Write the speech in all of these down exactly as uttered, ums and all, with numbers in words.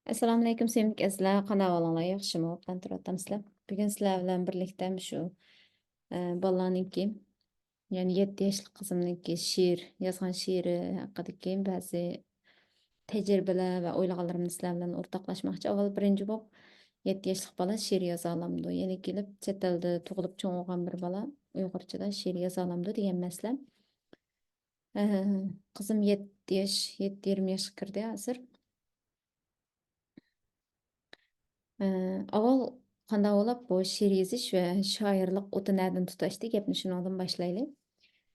ئەسسالامۇئەلەيكۇم، سۆيۈملۈك ئەزىزلەر، قانداق ئەھۋالىڭلار، ياخشىمۇ؟ ئوبدان تۇرۇۋاتامسىلەر؟ بۈگۈن سىلەر بىلەن بىرلىكتە مۇشۇ، ئە، بالىلارنىڭكى، يەنى يەتتە ياشلىق قىزىمنىڭكى شېئىر، يازغان شېئىرى ھەققىدىكى بەزى تەجرىبىلەر ۋە ئويلىغانلىرىمنى سىلەر بىلەن ئورتاقلاشماقچى. ئاۋۋال بىرىنچى بولۇپ، يەتتە ياشلىق بالا شېئىر يازالامدۇ؟ يەنە كېلىپ چەت ئەلدە تۇغۇلۇپ چوڭ بولغان بىر بالا ئۇيغۇرچىدا شېئىر يازالامدۇ دېگەن مەسىلە. ئە، قىزىم يەتتە ياش، يەتتە يېرىم ياشقا كىردى ھازىر. ئە، ئاۋۋال قانداق بولۇپ بۇ شېئىر يېزىش ۋە شائىرلىق ئوتى نەدىن تۇتاشتى؟ گەپنى شۇنىڭدىن باشلايلى.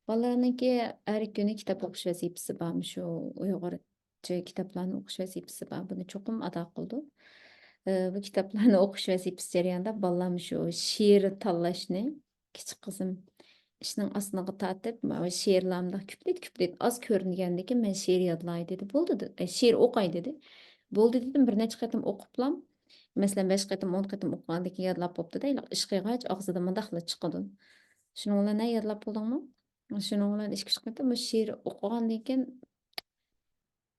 بالىلارنىڭكى ھەر كۈنى كىتاب ئوقۇش ۋەزىپىسى بار، مۇشۇ ئۇيغۇرچە كىتابلارنى ئوقۇش ۋەزىپىسى بار. بۇنى چوقۇم ئادا قىلىدۇ. ئە، بۇ كىتابلارنى ئوقۇش ۋەزىپىسى جەريانىدا بالىلار مۇشۇ شېئىر تاللاشنى، كىچىك قىزىم ئىشنىڭ ئاسىنىغا تارتىپ، ماۋۇ شېئىرلار مۇنداق كۈپلۈت-كۈپلۈت ئاز كۆرۈنگەندىكىن، مەن شېئىر يادلاي دېدى. بولدى، دېدى، ئە، شېئىر ئوقاي دېدى. بولدى دېدىم، بىر نەچچە قېتىم ئوقۇپلام، مەسىلەن، بەش قېتىم، ئون قېتىم ئوقۇغاندىن كېيىن يادلاپ بوپتۇ-دە، ئىش قىلغاچ ئاغزىدىن مۇنداقلا چىقىدۇ. شۇنىڭ بىلەن، ھە، يادلاپ بولدۇڭمۇ؟ شۇنىڭ بىلەن ئىككى، ئۈچ قېتىم شېئىر ئوقۇغاندىن كېيىن،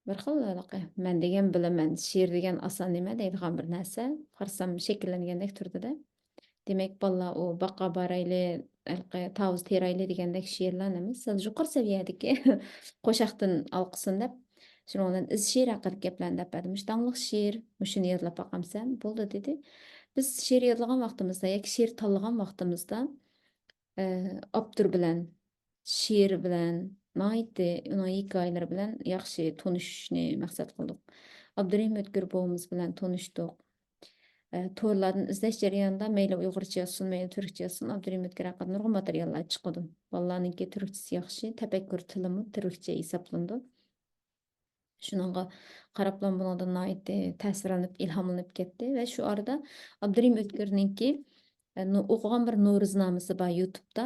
بىر خىل ھېلىقى، مەن دېگەن بىلىمەن، شېئىر دېگەن ئاسان نېمە دەيدىغان بىر نەرسە، قارىسام شەكىللەنگەندەك تۇردى-دە. دېمەك، بالىلار ئۇ باغقا بارايلى، ھېلىقى تاۋۇز تېرەيلى دېگەندەك شېئىرلارنى ئەمەس، سەل يۇقىرى سەۋىيەدىكى قوشاقتىن ئالقىسۇن دەپ، شۇنىڭ بىلەن ئىز شېئىر ھەققىدىكى گەپلەرنى دەپ بەردىم. مۇشۇ داڭلىق شېئىر، مۇشۇنى يادلاپ باقامسەن، بولدى دېدى. بىز شېئىر يادلىغان ۋاقتىمىزدا ياكى شېئىر تاللىغان ۋاقتىمىزدا، ئە، ئاپتور بىلەن، شېئىر بىلەن ناھايىتى ئۇنىڭ ھېكايىلىرى بىلەن ياخشى تونۇشۇشنى مەقسەت قىلدۇق. ئابدۇرېھىم ئۆتكۈر بوۋىمىز بىلەن تونۇشتۇق. ئە، تورلاردىن ئىزدەش جەريانىدا مەيلى ئۇيغۇرچە يازسۇن، مەيلى تۈركچە يازسۇن، ئابدۇرېھىم ئۆتكۈر ھەققىدە نۇرغۇن ماتېرىياللار چىقىدۇ. بالىلارنىڭكى تۈركچىسى ياخشى، تەپەككۇر تىلىمۇ تۈركچە ھېسابلىنىدۇ. شۇنىڭغا قاراپلا بۇنىڭدىن ناھايىتى تەسىرلىنىپ، ئىلھاملىنىپ كەتتى ۋە شۇ ئارىدا ئابدۇرېھىم ئۆتكۈرنىڭكى، ئە، نو-، ئوقۇغان بىر نورۇزنامىسى بار يۇتۇبتا.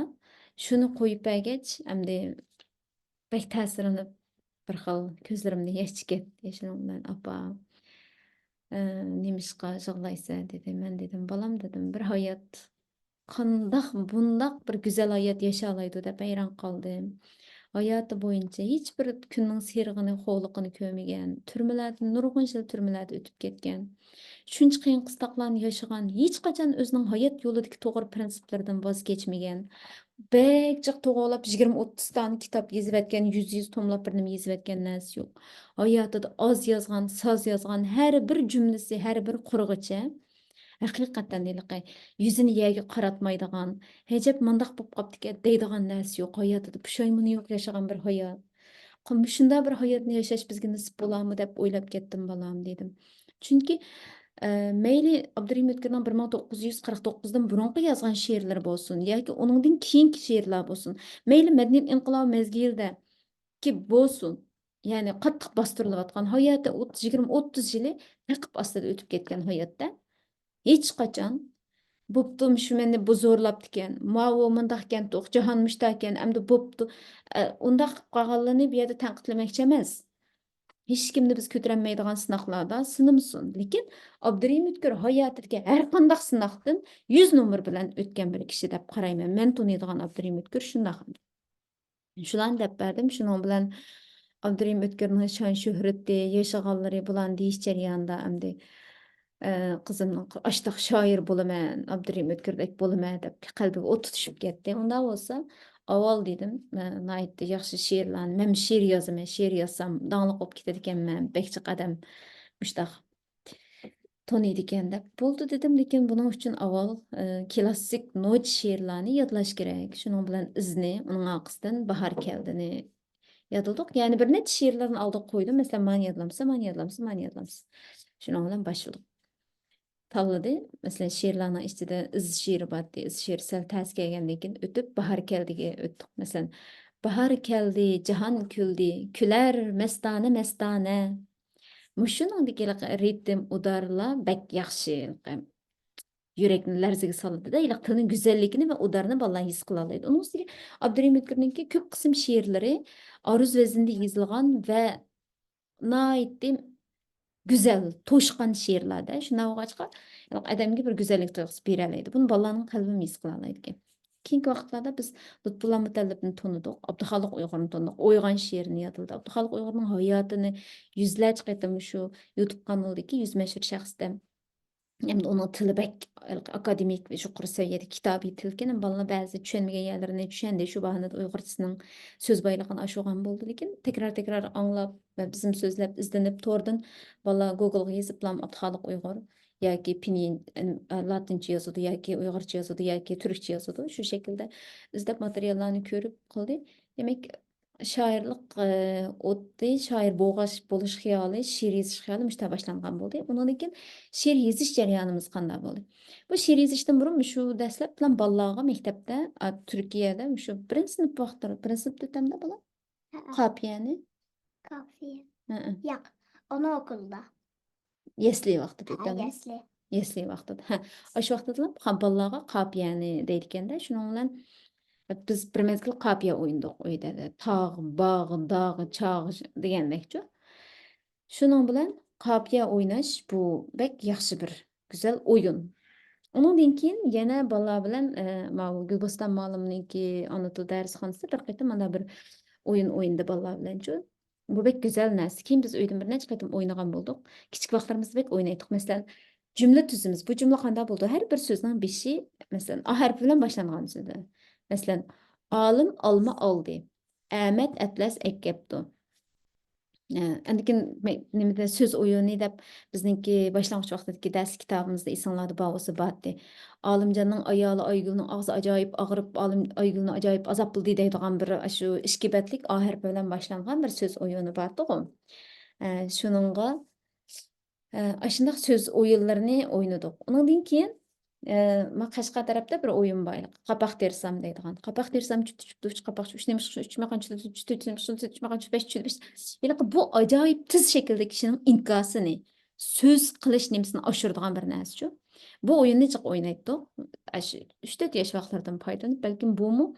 شۇنى قويۇپ بەرگەچ، ئەمدى بەك تەسىرلىنىپ، بىر خىل كۆزلىرىمدىن ياش چىقىپ كەتتى. شۇنىڭ بىلەن، «ئاپا، ئە، نېمىشقا يىغلايسەن؟» دېدى. مەن دېدىم، «بالام، دېدىم، بىر ھايات قانداق بۇنداق بىر گۈزەل ھايات ياشالايدۇ دەپ ھەيران قالدىم. ھاياتى بويىچە ھېچ بىر كۈننىڭ سېرىغىنى، خوۋلۇقىنى كۆرمىگەن، تۈرمىلەردە نۇرغۇن يىل تۈرمىلەردە ئۆتۈپ كەتكەن. شۇنچە قىيىن قىستاقلارنى ياشىغان، ھېچقاچان ئۆزىنىڭ ھايات يولىدىكى توغرا پىرىنسىپلىرىدىن ۋاز كەچمىگەن. بەك جىق توغرىلاپ يىگىرمە ئوتتۇز دانە كىتاب يېزىۋەتكەن، يۈز يۈز توملاپ بىر نېمە يېزىۋەتكەن نەرسە يوق. ھاياتىدا ئاز يازغان، ساز يازغان، ھەر بىر جۈملىسى، ھەر بىر قۇرىقىچە ھەقىقەتەن ھېلىقى يۈزىنى يەرگە قاراتمايدىغان، ھەجەپ مانداق بولۇپ قاپتىكەن دەيدىغان نەرسە يوق. ھاياتىدا پۇشايمىنى يوق ياشىغان بىر ھايات. قۇ-، مۇشۇنداق بىر ھاياتنى ياشاش بىزگە نېسىپ بولارمۇ دەپ ئويلاپ كەتتىم، بالام، دېدىم. چۈنكى، ئە، مەيلى ئابدۇرېھىم ئۆتكۈرنىڭ بىر مىڭ توققۇز يۈز قىرىق توققۇزدىن بۇرۇنقى يازغان شېئىرلىرى بولسۇن ياكى ئۇنىڭدىن كېيىنكى شېئىرلار بولسۇن، مەيلى مەدەنىيەت ئىنقىلابى مەزگىلىدە كى بولسۇن. يەنى قاتتىق باستۇرۇلۇۋاتقان ھاياتى ئوتتۇز، يىگىرمە، ئوتتۇز يىلى تەقىب ئاستىدا ئۆتۈپ كەتكەن ھاياتتا ھېچقاچان، «بوپتۇ، شۇ مېنى بۇ زورلاپتىكەن، ماۋۇ مۇنداقكەن توق، جاھان مۇشتاكەن، ئەمدى بوپتۇ.» ئە، ئۇنداق قىلىپ قالغانلىرىنى بۇ يەردە تەنقىدلىمەكچى ئەمەس. ھېچكىمنى بىز كۆتۈرەلمەيدىغان سىناقلاردا سىنىمىسۇن. لېكىن ئابدۇرېھىم ئۆتكۈر ھاياتىدىكى ھەر قانداق سىناقتىن يۈز نومۇر بىلەن ئۆتكەن بىر كىشى دەپ قارايمەن. مەن تونۇيدىغان ئابدۇرېھىم ئۆتكۈر شۇنداق. شۇلارنى دەپ بەردىم. شۇنىڭ بىلەن ئابدۇرېھىم ئۆتكۈرنىڭ شان-شۆھرىتى، ياشىغانلىرى، بۇلارنى دېيىش جەريانىدا ئەمدى، ئە، قىزىمنىڭ «ئاشتاق شائىر بولىمەن، ئابدۇرېھىم ئۆتكۈردەك بولىمەن» دەپ قەلبىگە ئوت تۇتۇشۇپ كەتتى. ئۇنداق بولسا، ئاۋۋال دېدىم، مەن ناھايىتى ياخشى شېئىرلارنى، مەن شېئىر يازىمەن، شېئىر يازسام داڭلىق بولۇپ كېتىدىكەنمەن، بەك جىق ئادەم مۇشتاق تونۇيدىكەن دەپ بولدى دېدىم، لېكىن بۇنىڭ ئۈچۈن ئاۋۋال، ئى، كلاسسىك نوچە شېئىرلارنى يادلاش كېرەك. شۇنىڭ بىلەن ئىزنى، ئۇنىڭ ئارقىسىدىن باھار كەلدىنى يادلىدۇق. يەنى بىر نەچچە شېئىرلارنى ئالدىغا قويدۇم. مەسىلەن، مانى يادلامسا، مانى يادلامسا، مانى يادلامسا. شۇنىڭ بىلەن باشلىدۇق. تاللىدى. مەسىلەن، شېئىرلارنىڭ ئىچىدە ئىز شېئىرى بارتتى. ئىز شېئىر سەل تەس كەلگەندىن كېيىن ئۆتۈپ، باھار كەلدىگە ئۆتتۇق. مەسىلەن، «باھار كەلدى، جاھان كۈلدى، كۈلەر مەستانە، مەستانە.» مۇشۇنىڭدىكى رىتىم، ئۇدارلار بەك ياخشى. يۈرەكنى لەرزىگە سالىدۇ-دە، ھېلىقى تىلنىڭ گۈزەللىكىنى ۋە ئۇدارىنى بالىلار ھېس قىلالايدۇ. ئۇنىڭ ئۈستىگە ئابدۇرېھىم ئۆتكۈرنىڭكى كۆپ قىسىم شېئىرلىرى ئارۇز ۋەزىندە يېزىلغان ۋە ناھايىتى گۈزەل، توشقان شېئىرلار-دە. شۇنداق بولغاچقا، ھېلىقى ئادەمگە بىر گۈزەللىك تۇيغۇسى بېرەلەيدۇ. بۇنى بالىلارنىڭ قەلبىمۇ ھېس قىلالايدىكەن. كېيىنكى ۋاقىتلاردا بىز لۇتپۇللا مۇتەللىپنى تانىدۇق، ئابدۇخالىق ئۇيغۇرنى تانىدۇق، ئويغان شېئىرىنى يادلىدى. ئابدۇخالىق ئۇيغۇرنىڭ ھاياتىنى يۈزلەرچە قېتىم شۇ يۇتۇب قانىلىدىكى يۈز مەشھۇر شەخس دەپ، ھەمدە ئۇنىڭ تىلى بەك ئاكادېمىك، يۇقىرى سەۋىيەدە كىتابى تىلكىن، بالىلار بەزى چۈشەنمىگەن يەرلىرىنى چۈشەندى، شۇ باھانىدا ئۇيغۇرچىسىنىڭ سۆز بايلىقىنى ئاشۇرغان بولدى. لېكىن تەكرار-تەكرار ئاڭلاپ ۋە بىزمۇ سۆزلەپ، ئىزدىنىپ، توردىن بالىلار گوگلغا يېزىپلا ئابدۇخالىق ئۇيغۇر ياكى پىنيىن، ئەم، لاتىنچە يازىدۇ ياكى ئۇيغۇرچە يازىدۇ ياكى تۈركچە يازىدۇ. شۇ شەكىلدە ئىزدەپ ماتېرىياللارنى كۆرۈپ قىلدى. دېمەك، شائىرلىق، ئى، ئوتى، شائىر بولغاچ، بولۇش خىيالى، شېئىر يېزىش خىيالى مۇشۇنداق باشلانغان بولدى. ئۇنىڭدىن كېيىن شېئىر يېزىش جەريانىمىز قانداق بولدى؟ بۇ شېئىر يېزىشتىن بۇرۇن مۇشۇ دەسلەپ بىلەن بالىلارغا مەكتەپتە، ئا، تۈركىيەدە مۇشۇ بىرىنچى سىنىپ ۋاقىتلىرى، بىرىنچى سىنىپ تۆتەمدە بالا؟ ھەئە. قاپىيەنى؟ كافىيە. ھەئە. ياق، ئانا ئوكۇلدا. يەسلى ۋاقتىدا ھە، ئىكەن. يەسلى. يەسلى ۋاقتىدا. ھە، ئاشۇ ۋاقتىدىلا خام بالىلارغا قاپىيەنى دەيدىكەندە، شۇنىڭ بىلەن بىز بىر مەزگىل قاپىيە ئوينىدۇق ئۆيدە. تاغ، باغ، داغ، چاغ دېگەندەكچۇ. شۇنىڭ بىلەن قاپىيە ئويناش بۇ بەك ياخشى بىر گۈزەل ئويۇن. ئۇنىڭدىن كېيىن يەنە بالىلار بىلەن، ئە، ماۋۇ گۈلبوستان مۇئەللىمنىڭكى ئانا تىل دەرسخانىسىدا بىر قېتىم مانا بىر ئويۇن ئوينىدى بالىلار بىلەنچۇ. بۇ بەك گۈزەل نەرسە. كېيىن بىز ئۆيدىن بىر نەچچە قېتىم ئوينىغان بولدۇق. كىچىك ۋاقىتلىرىمىزدا بەك ئوينايتتۇق. مەسىلەن، جۈملە تۈزىمىز. بۇ جۈملە قانداق بولىدۇ؟ ھەر بىر سۆزنىڭ بېشى، مەسىلەن، ئا ھەرپى بىلەن باشلانغان سۆزلەر. مەسىلەن، ئالىم ئالما ئالدى. ئەمەت ئەتلەس ئەكەپتۇ. ئە، ئاندىن كېيىن مە-، نېمىدە سۆز ئويۇنى دەپ بىزنىڭكى باشلانغۇچ ۋاقتىدىكى دەرس كىتابىمىزدا ئېسىڭلاردا بار بولسا بارتى. ئالىمجاننىڭ ئايالى ئايگۈلنىڭ ئاغزى ئاجايىپ ئاغرىپ، ئالىم-، ئايگۈلنى ئاجايىپ ئازابلىدى دەيدىغان بىر ئاشۇ ئىككى بەتلىك ئا ھەرپى بىلەن باشلانغان بىر سۆز ئويۇنى بارتىغۇ. ئە، شۇنىڭغا، ئە، ئاشۇنداق سۆز ئويۇنلىرىنى ئوينىدۇق. ئۇنىڭدىن كېيىن، ئە، ما قەشقەر تەرەپتە بىر ئويۇن بار. قاپاق تېرىسام دەيدىغان. قاپاق تېرىسام، چۈتۈ چۈپتۇ، ئۈچ قاپاق، ئۈچ نېمىشقا، ئۈچ ماقان، چۈتۈ، چۈتۈ، چۈتۈ نېمىشقا، چۈتۈ، چۈتۈ ماقان، چۈتۈ، بەش، چۈتۈ، بەش. ھېلىقى بۇ ئاجايىپ تېز شەكىلدىكى كىشىنىڭ ئىنكاسىنى، سۆز قىلىش نېمىسىنى ئاشۇرىدىغان بىر نەرسىچۇ. بۇ ئويۇننى جىق ئوينايتتۇق. ئاشۇ ئۈچ تۆت ياش ۋاقىتلىرىدىن پايدىلىنىپ، بەلكىم بۇمۇ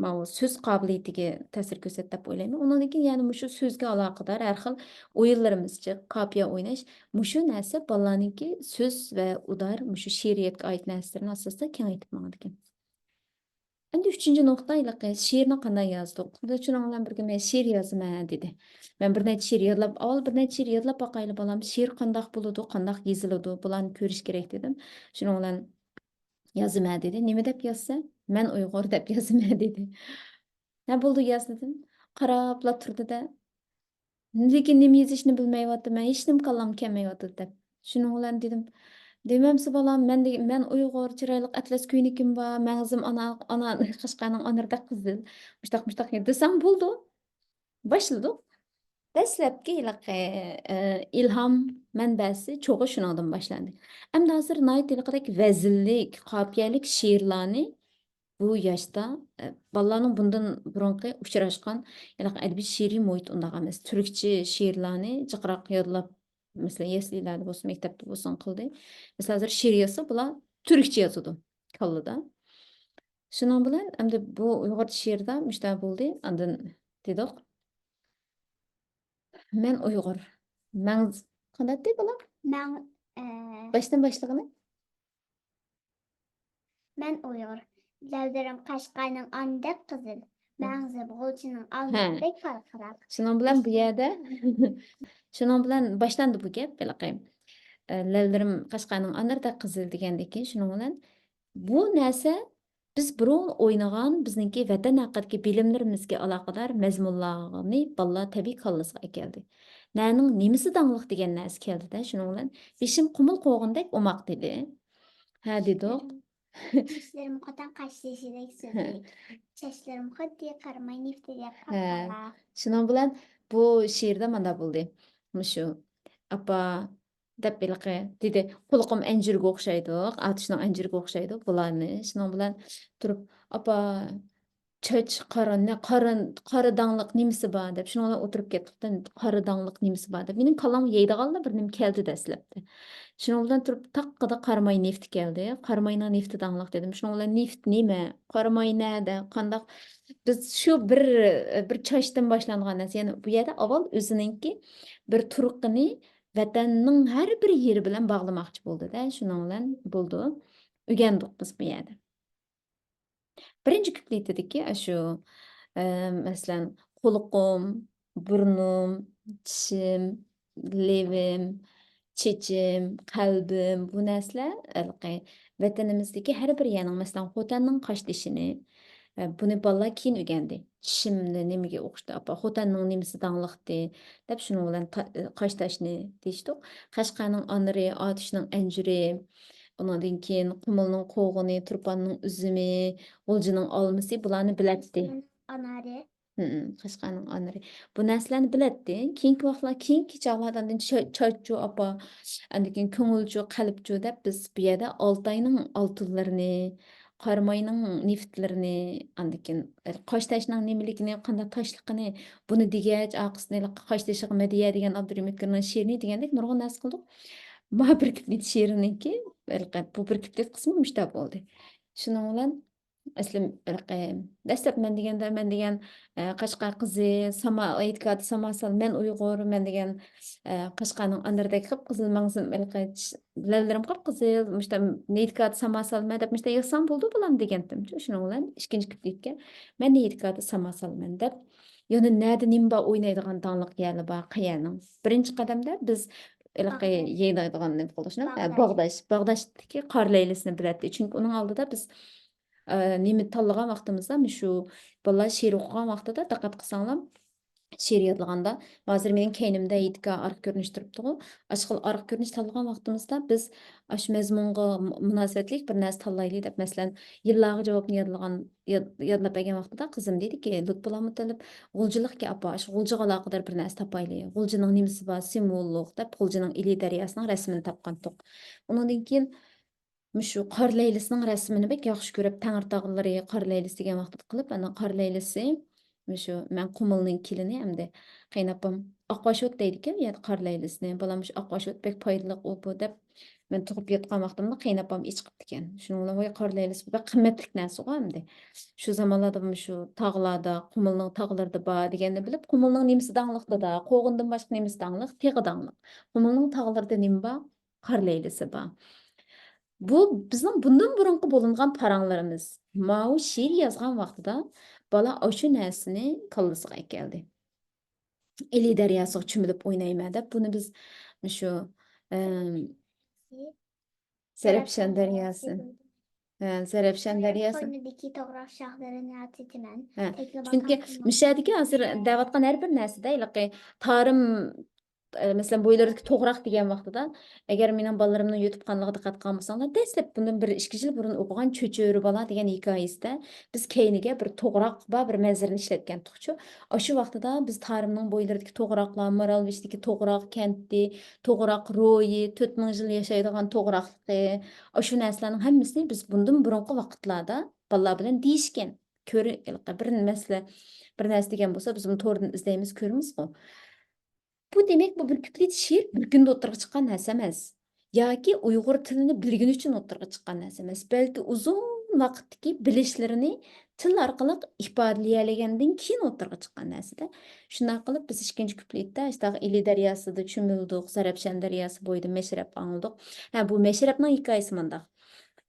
ماۋۇ سۆز قابىلىيىتىگە تەسىر كۆرسەت دەپ ئويلايمەن. ئۇنىڭدىن كېيىن يەنە مۇشۇ سۆزگە ئالاقىدار ھەر خىل ئويۇنلىرىمىزچە قاپىيە ئويناش، مۇشۇ نەرسە بالىلارنىڭكى سۆز ۋە ئۇدار، مۇشۇ شېئىرىيەتكە ئائىت نەرسىلىرىنى ئاساستا كېڭەيتىپ ماڭىدىكەن. ئەمدى ئۈچىنچى نۇقتا، ھېلىقى شېئىرنى قانداق يازدۇق؟ بۇ شۇنىڭ بىلەن بىرگە مەن شېئىر يازىمەن دېدى. مەن بىر نەچچە شېئىر يادلاپ، ئاۋۋال بىر نەچچە شېئىر يادلاپ باقايلى بالام، شېئىر قانداق بولىدۇ، قانداق يېزىلىدۇ، بۇلارنى كۆرۈش كېرەك دېدىم. شۇنىڭ بىلەن يازىمەن دېدى. نېمە دەپ يازسا؟ مەن ئۇيغۇر دەپ يازىمەن دېدى. ھە، بولدى، ياز دېدىم. قاراپلا تۇردى-دە. لېكىن نېمە يېزىشنى بىلمەيۋاتىمەن، ھېچنېمە كاللامغا كەلمەيۋاتىدۇ دەپ. شۇنىڭ بىلەن دېدىم، دېمەمسە بالام، مەن دېگەن، مەن ئۇيغۇر، چىرايلىق ئەتلەس كۆينىكىم بار، مەڭزىم ئانا، ئانا، قەشقەرنىڭ ئانىرىدەك قىزىل، مۇشتاق، مۇشتاق دېسەڭ بولىدۇ. باشلىدۇق. دەسلەپكى ھېلىقى، ئە، ئىلھام مەنبەسى چوغى شۇنىڭدىن باشلاندى. ئەمدى ھازىر ناھايىتى ھېلىقىدەك ۋەزىنلىك، قاپىيەلىك شېئىرلارنى بۇ ياشتا، ئە، بالىلارنىڭ بۇندىن بۇرۇنقى ئۇچراشقان ھېلىقى ئەدەبىي شېئىرىي مۇھىت ئۇنداق ئەمەس. تۈركچە شېئىرلارنى جىقراق يادلاپ، مەسىلەن، يەسلىلەردە بولسۇن، مەكتەپتە بولسۇن قىلدى. مەسىلەن، ھازىر شېئىر يازسا، بۇلار تۈركچە يازىدۇ كاللىدا. شۇنىڭ بىلەن ئەمدى بۇ ئۇيغۇرچە شېئىردا مۇشۇنداق بولدى. ئاندىن دېدۇق، مەن ئۇيغۇر. مەڭ-، قانداق دېدى بالا؟ مەڭ-، ئە، باشتىن باشلىغىنى؟ مەن ئۇيغۇر. لەۋلىرىم قەشقەرنىڭ ئانىدەك قىزىل. مەڭزىم غۇلجىنىڭ ھە. ئالمىسىدەك پارقىراق. شۇنىڭ بىلەن بۇ يەردە، شۇنىڭ بىلەن باشلاندى بۇ گەپ، ھېلىقى. ئە، لەۋلىرىم قەشقەرنىڭ ئانىرىدەك قىزىل دېگەندىكىن، شۇنىڭ بىلەن بۇ نەرسە بىز بۇرۇن ئوينىغان بىزنىڭكى ۋەتەن ھەققىدىكى بىلىملىرىمىزگە ئالاقىدار مەزمۇنلارنى بالىلار تەبىئىي كاللىسىغا ئەكەلدى. نەنىڭ نېمىسى داڭلىق دېگەن نەرسە كەلدىدە، شۇنىڭ بىلەن بېشىم قۇمۇل قوغۇندەك ئوماق دېدى. ھە، دېدۇق. چاچلىرىم قاتان قاشتېشىدەك سۈزۈك. چاچلىرىم خۇددى قاراماي نېفىتىدەك ھە. قاپقارا. شۇنىڭ بىلەن بۇ شېئىردا مانداق بولدى. مۇشۇ، ئاپا، دەپ ھېلىقى دېدى، قۇلىقىم ئەنجۈرگە ئوخشايدۇ، ئاتۇشنىڭ ئەنجۈرگە ئوخشايدۇ، بۇلارنى. شۇنىڭ بىلەن تۇرۇپ، ئاپا، چاچ قارا، نە-، قارا، قارا داڭلىق نېمىسى بار دەپ، شۇنىڭ بىلەن ئولتۇرۇپ كەتتۇق. قارا داڭلىق نېمىسى بار دەپ. مېنىڭ كاللامغا يەيدىغانلا بىر نېمە كەلدى دەسلەپتە. شۇنىڭ بىلەن تۇرۇپ تاققىدا قاراماي نېفىتى كەلدى. قاراماينىڭ نېفىتى داڭلىق دېدىم. شۇنىڭ بىلەن نېفىت نېمە؟ قاراماي نەدە؟ قانداق؟ بىز شۇ بىر، بىر چاچتىن باشلانغان نەرسە. يەنى بۇ يەردە ئاۋۋال ئۆزىنىڭكى بىر تۇرقىنى ۋەتەننىڭ ھەر بىر يېرى بىلەن باغلىماقچى بولدى-دە، شۇنىڭ بىلەن بولدى. ئۆگەندۇق بىز بۇ يەردە. بىرىنچى كۇپلېتىدىكى ئاشۇ، ئە، مەسىلەن، قۇلىقىم، بۇرنۇم، چىشىم، لېۋىم، چېچىم، قەلبىم، بۇ نەرسىلەر ھېلىقى ۋەتىنىمىزدىكى ھەر بىر يەرنىڭ، مەسىلەن، خوتەننىڭ قاشتېشىنى، ئە، بۇنى بالىلار كېيىن ئۆگەندى. چىشىمنى نېمىگە ئوخشىتىپ، ئاپا، خوتەننىڭ نېمىسى داڭلىقتى، دەپ شۇنىڭ بىلەن تا-، قاشتېشىنى دېيىشتۇق. قەشقەرنىڭ ئانىرى، ئاتۇشنىڭ ئەنجۈرى، ئۇنىڭدىن كېيىن قۇمۇلنىڭ قوغۇنى، تۇرپاننىڭ ئۈزۈمى، غۇلجىنىڭ ئالمىسى، بۇلارنى بىلەتتى. ئانارى. ھىم، قەشقەرنىڭ ئانىرى. بۇ نەرسىلەرنى بىلەتتى. كېيىنكى ۋاقىتلار، كېيىنكى چاغلاردا ئاندىن چا-، چاچچۇ ئاپا، ئاندىن كېيىن كۆڭۈلچۇ، قەلبچۇ دەپ بىز بۇ يەردە ئالتاينىڭ ئالتۇنلىرىنى، قاراماينىڭ نېفىتلىرىنى، ئاندىن كېيىن قاشتېشىنىڭ نېمىلىكىنى، قانداق تاشلىقىنى، بۇنى دېگەچ، ئارقىسىدىن قاشتېشىغا مەدھىيە دېگەن ئابدۇرېھىم ئۆتكۈرنىڭ شېئىرىنى دېگەندەك نۇرغۇن نەرسە قىلدۇق. ما بىر كۇپلېت شېئىرىنىڭكى، بۇ بىر كۇپلېت قىسمى مۇشۇنداق بولدى. شۇنىڭ بىلەن ئەسلى ھېلىقى دەسلەپ مەن دېگەندە، مەن دېگەن، ئە، قەشقەر قىزى، ساما-، ھېيتگاھدا ساما سال، مەن ئۇيغۇر، مەن دېگەن، ئە، قەشقەرنىڭ ئانىرىدەك قىپقىزىل ماڭزىم، ھېلىقى چىش-، لەۋلىرىم قىپقىزىل، مۇشتا ھېيتگاھدا ساما سالىمەن دەپ مۇشتا يازساڭ بولىدۇ بالام دېگەنتىم. شۇنىڭ بىلەن ئىككىنچى كۇپلېتكە مەن ھېيتگاھدا ساما سالىمەن دەپ، يەنە نەدە نېمە بار ئوينايدىغان داڭلىق يەرلەر بار، قەيەرنىڭ؟ بىرىنچى قەدەمدە بىز ھېلىقى باغداش. يەيدىغان نېمە قىلدۇق، شۇنداق؟ ھە، باغداش. باغداش. باغداشتىكى قارلەيلىسىنى بىلەتتى. چۈنكى ئۇنىڭ ئالدىدا بىز ئە، نېمە تاللىغان ۋاقتىمىزدا، مۇشۇ بالىلار شېئىر ئوقۇغان ۋاقتىدا دىققەت قىلساڭلار، شېئىر يادلىغاندا، ھازىر مېنىڭ كەينىمدە ھېيتگاھ ئارقا كۆرۈنۈش تۇرۇپتىغۇ، ئاشۇ خىل ئارقا كۆرۈنۈش تاللىغان ۋاقتىمىزدا بىز ئاشۇ مەزمۇنغا مۇ-، مۇناسىۋەتلىك بىر نەرسە تاللايلى دەپ، مەسىلەن، يىللارغا جاۋابنى يادلىغان، ياد-، يادلاپ بەرگەن ۋاقتىدا قىزىم دېدىكى، لۇتپۇللا مۇتەللىپ، غۇلجىلىقكەن ئاپا، ئاشۇ غۇلجىغا ئالاقىدار بىر نەرسە تاپايلى، غۇلجىنىڭ نېمىسى بار، سىمۋوللۇق دەپ، غۇلجىنىڭ ئىلى دەرياسىنىڭ رەسىمىنى تاپقانتۇق. ئۇنىڭدىن كېيىن مۇشۇ قارلەيلىسىنىڭ رەسىمىنى بەك ياخشى كۆرۈپ، تەڭرىتاغلىرى، قارلەيلىسى دېگەن ۋاقتىدا قىلىپ، ئانا قارلەيلىسى، مۇشۇ مەن قۇمۇلنىڭ كېلىنى ئەمدى قېيىنئاپام ئاقئاشۇت دەيدىكەن، يا قارلەيلىسىنى. بالام مۇشۇ ئاقئاشۇت بەك پايدىلىق ئۇ، بۇ دەپ، مەن تۇغۇپ ياتقان ۋاقتىمدا قېيىنئاپام ئېچىقىپتىكەن. شۇنىڭ بىلەن ۋاي قارلەيلىسى بەك قىممەتلىك نەرسىغۇ ئەمدى. شۇ زامانلاردا مۇشۇ تاغلاردا، قۇمۇلنىڭ تاغلىرىدا بار دېگەننى بىلىپ، قۇمۇلنىڭ نېمىسى داڭلىق دادا، قوغۇندىن باشقا نېمىسى داڭلىق؟ تېغى داڭلىق. قۇمۇلنىڭ تاغلىرىدا نېمە بار؟ قارلەيلىسى بار. بۇ بىزنىڭ بۇندىن بۇرۇنقى بولۇنغان پاراڭلىرىمىز. ماۋۇ شېئىر يازغان ۋاقتىدا بالا ئاشۇ نەرسىنى كاللىسىغا ئەكەلدى. ئىلى دەرياسىغا چۆمۈلۈپ ئوينايمەن دەپ، بۇنى بىز مۇشۇ، ئەم، زەرەپشان دەرياسى. ھە، زەرەپشان دەرياسى. قوينىدىكى توغراق شاخلىرىنى ئاچىتىمەن. ھە، تەكلىماقام چۈنكى قىلماقتا. مۇشۇ يەردىكى ھازىر دەۋاتقان ھەر بىر نەرسىدە ھېلىقى تارىم ئە، مەسىلەن، بويلىرىدىكى توغراق دېگەن ۋاقتىدا، ئەگەر مېنىڭ بالىلىرىمنىڭ يۇتۇپ قالغانلىقىغا دىققەت قىلغان بولساڭلار، دەسلەپ بۇندىن بىر ئىككى يىل بۇرۇن ئوقۇغان چۆچۈرە بالا دېگەن ھېكايىسىدە بىز كەينىگە بىر توغراق بار، بىر مەنزىرىنى ئىشلەتكەنتۇقچۇ. ئاشۇ ۋاقتىدا بىز تارىمنىڭ بويلىرىدىكى توغراقلار، مارالبېشىدىكى توغراق كەنتى، توغراق روھى، تۆت مىڭ يىل ياشايدىغان توغراقلىقى، ئاشۇ نەرسىلەرنىڭ ھەممىسىنى بىز بۇندىن بۇرۇنقى ۋاقىتلاردا بالىلار بىلەن دېيىشكەن. كۆر-، بىر مەسىلە، بىر نەرسە دېگەن بولسا، بىز ئۇنى توردىن ئىزدەيمىز، كۆرىمىزغۇ. بۇ دېمەك، بۇ بىر كۇپلېت شېئىر بىر كۈندە ئوتتۇرىغا چىققان نەرسە ئەمەس. ياكى ئۇيغۇر تىلىنى بىلگىنى ئۈچۈن ئوتتۇرىغا چىققان نەرسە ئەمەس. بەلكى ئۇزۇن ۋاقىتتىكى بىلىشلىرىنى تىل ئارقىلىق ئىپادىلىيەلىگەندىن كېيىن ئوتتۇرىغا چىققان نەرسىدە. شۇنداق قىلىپ، بىز ئىككىنچى كۇپلېتتا ئاشۇنداق ئىلى دەرياسىدا چۆمۈلدۇق، زەرەپشان دەرياسى بويىدا مەشرەپ ئاڭلىدۇق. ھە، بۇ مەشرەپنىڭ ھېكايىسى مۇنداق.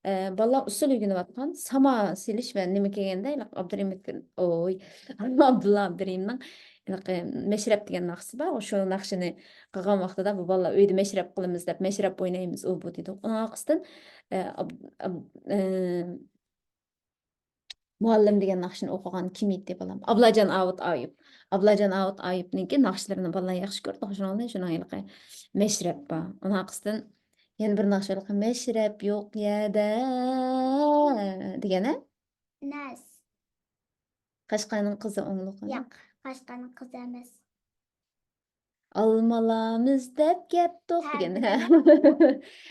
ئە، بالىلار ئۇسسۇل ئۆگىنىۋاتقان ساما سېلىش ۋە نېمە كەلگەندە، ھېلىقى ئابدۇرېھىم ئۆتكۈر-، ئوي، ئابدۇللا ئابدۇرېھىمنىڭ ھېلىقى مەشرەپ دېگەن ناخشىسى بار، شۇ ناخشىنى قىلغان ۋاقتىدا بۇ بالىلار ئۆيدە مەشرەپ قىلىمىز دەپ، مەشرەپ ئوينايمىز ئۇ بۇ دېدۇق. ئۇنىڭ ئارقىسىدىن، ئە، ئاب-، ئاب-، ئە، مۇئەللىم دېگەن ناخشىنى ئوقۇغان كىم ئىدى بالام؟ ئابلاجان ئاۋۇت ئايۇپ. ئابلاجان ئاۋۇت ئايۇپنىڭكى ناخشىلىرىنى بالىلار ياخشى كۆرىدۇ. شۇنىڭ بىلەن شۇنىڭ ھېلىقى مەشرەپ بار. ئۇنىڭ ئارقىسىدىن يەنە بىر ناخشا ھېلىقى مەشرەپ يوق يەردە دېگەن، ھە؟ نەس. قەشقەرنىڭ قىزى ئوڭلۇقى. ياق، قەشقەرنىڭ قىزى ئەمەس. ئالمالامىز دەپ كەپتۇق ھە، دېگەن.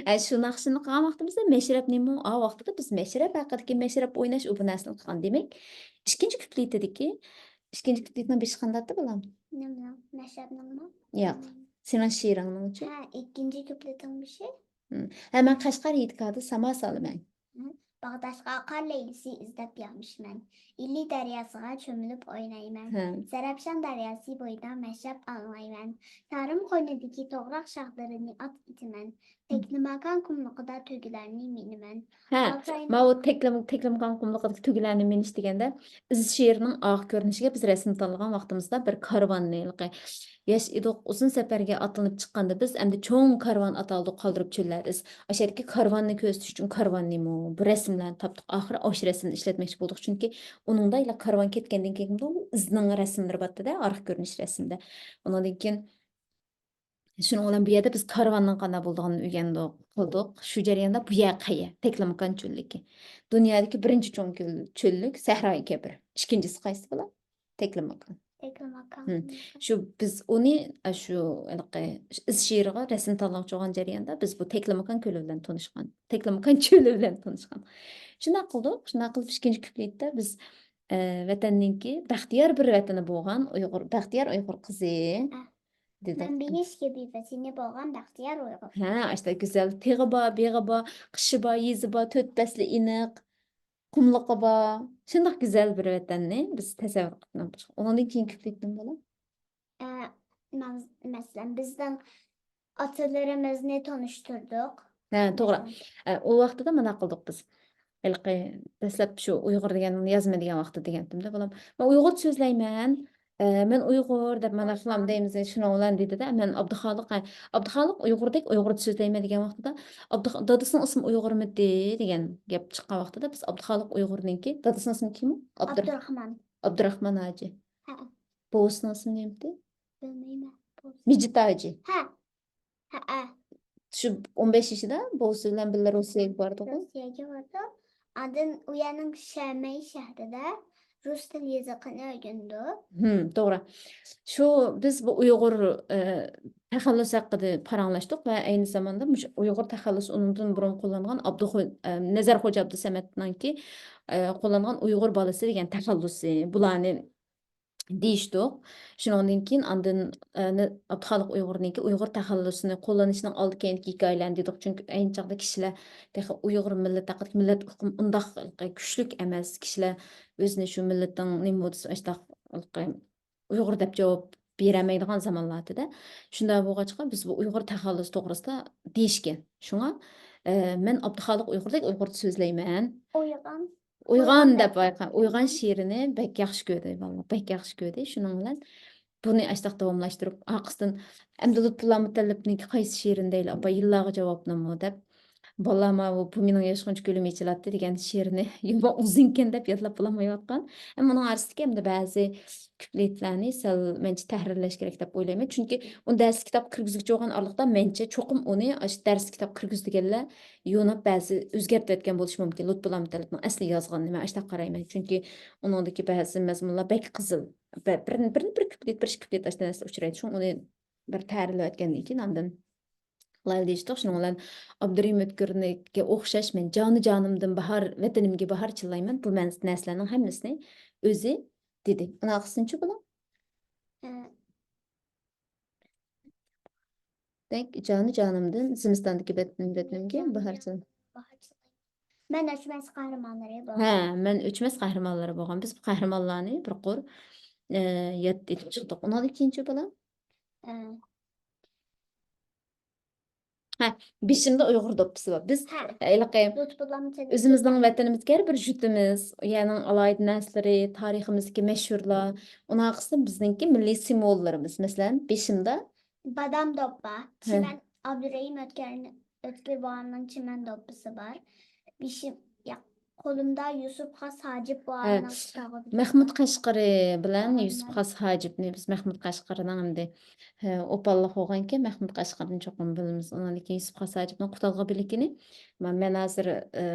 ھە، شۇ ناخشىنى قىلغان ۋاقتىمىزدا مەشرەپ نېمە؟ ئا ۋاقتىدا بىز مەشرەپ ھەققىدىكى مەشرەپ ئويناش، ئۇ بۇ نەرسىنى قىلغان. دېمەك، ئىككىنچى كۇپلېتىدىكى، ئىككىنچى كۇپلېتنىڭ بېشى قانداقتى بالام؟ نېمىنىڭ؟ مەشرەپنىڭمۇ؟ ياق. سېنىڭ شېئىرىڭنىڭچۇ؟ ھە، ئىككىنچى كۇپلېتنىڭ بېشى. ھە، مەن قەشقەر ھېيتگاھىدا ساما سالىمەن. ھە، باغداشقا قار لەيلىسى ئىزدەپ ياغمىشىمەن. ئىلى دەرياسىغا چۆمۈلۈپ ئوينايمەن. ھە. زەرەپشان دەرياسى بويىدا مەشرەپ ئاڭلايمەن. تارىم قوينىدىكى توغراق شاخلىرىنى ئات ئېتىمەن. تەكلىماكان قۇملۇقىدا تۆگىلەرنى مىنىمەن. ھە، ئالتاينىڭ ماۋۇ تەكلىم-، تەكلىماكان قۇملۇقىدىكى تۆگىلەرنى مىنىش دېگەندە، ئىز شېئىرنىڭ ئاخىر كۆرۈنۈشىگە بىز رەسىم تاللىغان ۋاقتىمىزدا بىر كارۋاننى، ھېلىقى ياش ئىدۇق، ئۇزۇن سەپەرگە ئاتلىنىپ چىققاندا بىز ئەمدى چوڭ كارۋان ئاتالدۇق قالدۇرۇپ چۆللەردە. ئىز-، ئاشۇ يەردىكى كارۋاننى كۆرسىتىش ئۈچۈن كارۋان نېمە ئۇ؟ بۇ رەسىملەرنى تاپتۇق. ئاخىرى ئاشۇ رەسىمنى ئىشلەتمەكچى بولدۇق. چۈنكى ئۇنىڭدا ھېلىقى كارۋان كەتكەندىن كېيىن ئۇ ئىزنىڭ رەسىملىرى بارتتى-دە، ئارقا كۆرۈنۈش رەسىمدە. ئۇنىڭدىن كېيىن شۇنىڭ بىلەن بۇ يەردە بىز كارۋاننىڭ قانداق بولىدىغىنىنى ئۆگەندۇق، قىلدۇق. شۇ جەرياندا بۇ يەر قەيە؟ تەكلىماكان چۆللۈكى. دۇنيادىكى بىرىنچى چوڭ كۆل-، چۆللۈك سەھرايى كەبىر. ئىككىنچىسى قايسى بولا؟ تەكلىماكان. تەكلىماكان. ھىم. شۇ بىز ئۇنى، ئە، شۇ ھېلىقى ئىز شېئىرىغا رەسىم تاللىغۇچى بولغان جەرياندا بىز بۇ تەكلىماكان كۆلى بىلەن تونۇشقان. تەكلىماكان چۆلى بىلەن تونۇشقان. شۇنداق قىلدۇق. شۇنداق قىلىپ ئىككىنچى كۇپلېتتا بىز، ئە، ۋەتەننىڭكى بەختىيار بىر ۋەتىنى بولغان ئۇيغۇر، بەختىيار ئۇيغۇر قىزى. ئە. دېدۇق. مەن بېيىش كەبى ۋەتىنى بولغان بەختىيار ئۇيغۇر. ھە، ئاشتا گۈزەل تېغى بار، بېغى بار، قىشى بار، يېزى بار، تۆت پەسلى ئېنىق، قۇملۇقى بار. شۇنداق گۈزەل بىر ۋەتەننى بىز تەسەۋۋۇر قىلىپ. ئۇنىڭدىن كېيىنكى كۇپلېت نېمە بولا؟ ئە، مەز-، مەسىلەن، بىزنىڭ ئاتىلىرىمىزنى تونۇشتۇردۇق. ھە، توغرا. مەسىلەن. ئە، ئۇ ۋاقتىدا مانا قىلدۇق بىز. ھېلىقى دەسلەپ شۇ ئۇيغۇر دېگەن يازما دېگەن ۋاقتىدا دېگەنتىمدە، بالام، مەن ئۇيغۇرچە سۆزلەيمەن، ئە، مەن ئۇيغۇر دەپ مانا شۇلام دەيمىز، شۇنىڭ بىلەن دېدىدە، مەن ئابدۇخالىق، ھە، ئابدۇخالىق ئۇيغۇردەك ئۇيغۇرچە سۆزلەيمەن دېگەن ۋاقتىدا، ئابدۇخ-، دادىسىنىڭ ئىسمى ئۇيغۇرمىدى دېگەن گەپ چىققان ۋاقتىدا، بىز ئابدۇخالىق ئۇيغۇرنىڭكى، دادىسىنىڭ ئىسمى كىم ئۇ؟ ئابدۇر-، ئابدۇراخمان. ئابدۇراخمان ھاجى. ھە. بوۋىسىنىڭ ئىسمى نېمىدى؟ بىلمەيمەن. بوۋىسى. مىجىت ھاجى. ھە. ھەئە. شۇ ئون بەش يېشىدا بوۋىسى بىلەن بىللە روسىيەگە باردىغۇ. روسىيەگە بارىدۇ. ئاندىن ئۇ يەرنىڭ شەمەي شەھىرىدە رۇس تىل يېزىقىنى ئۆگىنىدۇ. ھىم، توغرا. شۇ بىز بۇ ئۇيغۇر، ئە، تەخەللۇسى ھەققىدە پاراڭلاشتۇق ۋە ئەينى زاماندا مۇشۇ ئۇيغۇر تەخەللۇسى ئۇنىڭدىن بۇرۇن قوللانغان ئابدۇخو-، ئە، نەزەر خوجا ئابدۇسەمەتنىڭكى، ئە، قوللانغان ئۇيغۇر بالىسى دېگەن تەخەللۇسى، بۇلارنى دېيىشتۇق. شۇنىڭدىن كېيىن ئاندىن، ئە، نە-، ئابدۇخالىق ئۇيغۇرنىڭكى ئۇيغۇر تەخەللۇسىنى قوللىنىشنىڭ ئالدى كەينىدىكى ھېكايىلەرنى دېدۇق. چۈنكى ئەينى چاغدا كىشىلەر تېخى ئۇيغۇر مىللىتى ھەققىدىكى مىللەت ئۇقۇمى ئۇنداق كۈچلۈك ئەمەس. كىشىلەر ئۆزىنى شۇ مىللىتىڭ نېمە بولسا ئاشۇنداق ئۇيغۇر دەپ جاۋاب بېرەلمەيدىغان زامانلار ئىدى. شۇنداق بولغاچقا، بىز بۇ ئۇيغۇر تەخەللۇسى توغرىسىدا دېيىشكەن. شۇڭا، ئە، مەن ئابدۇخالىق ئۇيغۇردەك ئۇيغۇرچە سۆزلەيمەن. ئويغان. ئويغان ئويغان دەپ دەپ ئويغان ئويغان. شېئىرىنى بەك ياخشى كۆردى، بالىلار، بەك ياخشى كۆردى. شۇنىڭ بىلەن بۇنى ئاشتاق داۋاملاشتۇرۇپ، ئارقىسىدىن ئەمدى لۇتپۇللا مۇتەللىپنىڭكى قايسى شېئىرىنى دەيلى، ئاپا، يىللارغا جاۋابنامە دەپ، بالىلار، ماۋۇ بۇ مېنىڭ ياشقۇنچە كۆلۈم ئېچىلاتتى دېگەن شېئىرىنى يامان ئۇزۇنكەن دەپ يادلاپ بولالمايۋاتقان. ئەمما ئۇنىڭ ئارىسىدىكى ئەمدى بەزى كۇپلېتلارنى سەل مەنچە تەھرىرلەش كېرەك دەپ ئويلايمەن. چۈنكى ئۇنى دەرسلىك كىتابقا كىرگۈزگۈچى بولغان ئارىلىقتا مەنچە چوقۇم ئۇنى ئاشۇ دەرسلىك كىتابقا كىرگۈزىدىغانلار يوناپ بەزى ئۆزگەرتىۋەتكەن بولۇشى مۇمكىن. لۇتپۇللا مۇتەللىپنىڭ ئەسلى يازغىنىنى مەن ئاشۇنداق قارايمەن. چۈنكى ئۇنىڭدىكى بەزى مەزمۇنلار بەك قىزىل. بە-، بىر، بىر، بىر كۇپلېت، بىر ئىككى كۇپلېت ئاشۇنداق نەرسە ئۇچرايدۇ. شۇڭا ئۇنى بىر تەھرىرلەۋەتكەندىن كېيىن ئاندىن ئالايلى دېيىشتۇق. شۇنىڭ بىلەن ئابدۇرېھىم ئۆتكۈرنىڭكىگە ئوخشاش، مەن جانى جانىمدىن باھار، ۋەتىنىمگە باھار چىللايمەن. بۇ مەن-، نەرسىلەرنىڭ ھەممىسىنى ئۆزى دېدى. ئۇنىڭ ئارقىسىدىنچۇ بۇلار؟ ئە، دەك، جانى جانىمدىن زىمىستاندىكى ۋەتىنىم، ۋەتىنىمگە باھار چىل-، مەن ئۆچمەس قەھرىمانلىرى بولغان. ھە، مەن ئۆچمەس قەھرىمانلىرى بولغان. بىز بۇ قەھرىمانلارنى بىر قۇر، ئە، ياد ئېتىپ چىقتۇق. ئۇنىڭدىن كېيىنچۇ بۇلار؟ ئە، ھە، بېشىمدا ئۇيغۇر دوپپىسى بار. بىز ھە. ھېلىقى لۇتپۇللا مۇتەللىپ ئۆزىمىزنىڭ ۋەتىنىمىزگە ھەر بىر يۇرتىمىز، ئۇ يەرنىڭ ئالاھىدە نەرسىلىرى، تارىخىمىزدىكى مەشھۇرلار، ئۇنىڭ ئارقىسىدىن بىزنىڭكى مىللىي سىمۋوللىرىمىز. مەسىلەن، بېشىمدا بادام دوپپا، ھە. چىمەن، ئابدۇرېھىم ئۆتكەرنى-، ئۆتكۈر بوۋامنىڭ چىمەن دوپپىسى بار. بېشىم، ياق، قولۇمدا يۈسۈپ خاس ھاجىپ ھە. بوۋامنىڭ كىتابى بار. مەخمۇت قەشقىرى بىلەن ئايمەن. يۈسۈپ خاس ھاجىپنى بىز مەخمۇت قەشقىرىنىڭ ئەمدى، ھە، ئوپاللىق بولغانكەن، مەخمۇت قەشقىرىنى چوقۇم بىلىمىز. ئۇنىڭدىن كېيىن يۈسۈپ خاس ھاجىپنىڭ قۇتادغۇ بىلىكىنى، ما-، مەن ھازىر، ئە،